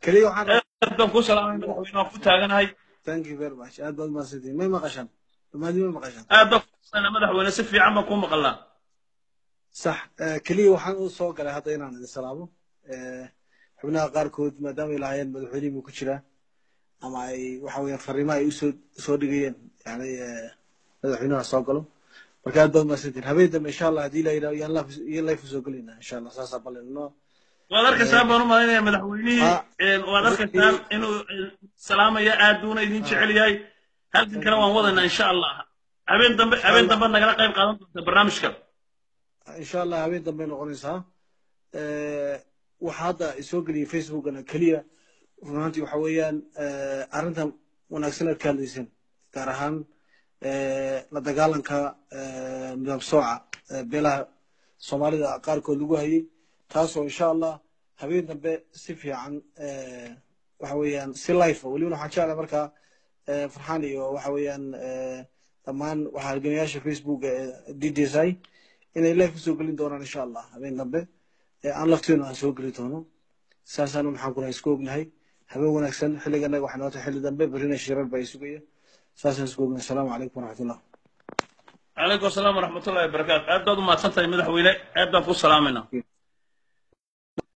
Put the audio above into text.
Keliya waxaan Aad baan kuu salaamay, madaxweyne, waan ku taaganahay. Thank you very much, aad baad mahadsantihiin. May maqashaan dhammaantiin? May maqashaan? Aad baan ku maqlanaa, madaxweyne, si fiican baan kuu maqalnaa. Sax. Keliya waxaan u soo galay hadda inaan idin salaamo. Xubnaha qaarkood maadaama ay lahaayeen madaxweynihii buu ku jiraa ama ay waxa weeyaan fariimaha ay usoo soo dhigayeen, yani madaxweynaha soo galo. Marka aad baad mahadsantihiin. Habeen dambe, insha Allah, haddii la yidhaho, yaan live iyo live usoo gelaynaa, insha Allah. Saasaa ballanno. Waad arkaysaan baan u malaynaya madaxweynihii. Waad arkaysaan inuu salaamaya, aad buuna idin jecel yahay. Halkan kale waan wadaynaa, insha Allah. Habeen dambe, habeen dambe nagala qayb qaadan doonta barnaamijka. Insha Allah, habeen dambe noqonaysaa. Waxa hadda isoo geliyay Facebookana keliya run ahaantii waxa weeyaan arrintan wanaagsan aad ka hadlayseen, gaar ahaan la dagaalanka midab sooca beelaha Soomaalida qaarkood lagu hayay, taasoo insha Allah habeen dambe si fiican waxa weeyaan si live ah welibana waxaan jeclahay markaa Farxaan iyo waxa weeyaan dhammaan waxa halgamayaasha Facebook ee DDSI inay live usoo gelin doonaan, insha Allah, habeen dambe aan lafteenu aan soo geli doono. Saasaanu maxaan kulahay isku ognahay. Habeen wanaagsan. Xilliga annaga waxay noo tahay xilli dambe, berrina shirar baa isugaya. Saasaan isku ognahay. Asalaamu calaykum waraxmatullah. Calaykum asalaam waraxmatullahi wabarakaatu. Aad baad u mahadsan tahay, madaxweyne, aad baan kuu salaamaynaa.